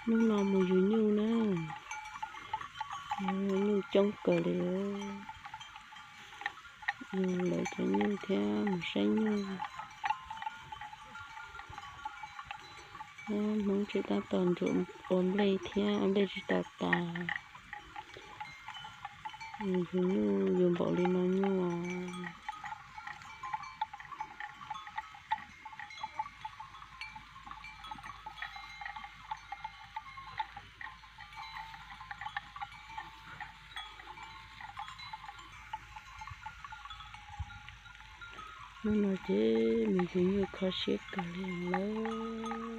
Hnub no mus yug nyuj na, yug nyuj coob kawg li lawm. Yug lawv cov nyuj thiab mus saib nyuj. Hmoob tseem tab tom ntsuam ua nplej thiab, ua nplej tsis tau tas. Yug nyuj yug npaum li no nyuj os. Hnub no ces mus yug nyuj kho siab kawg li lawm.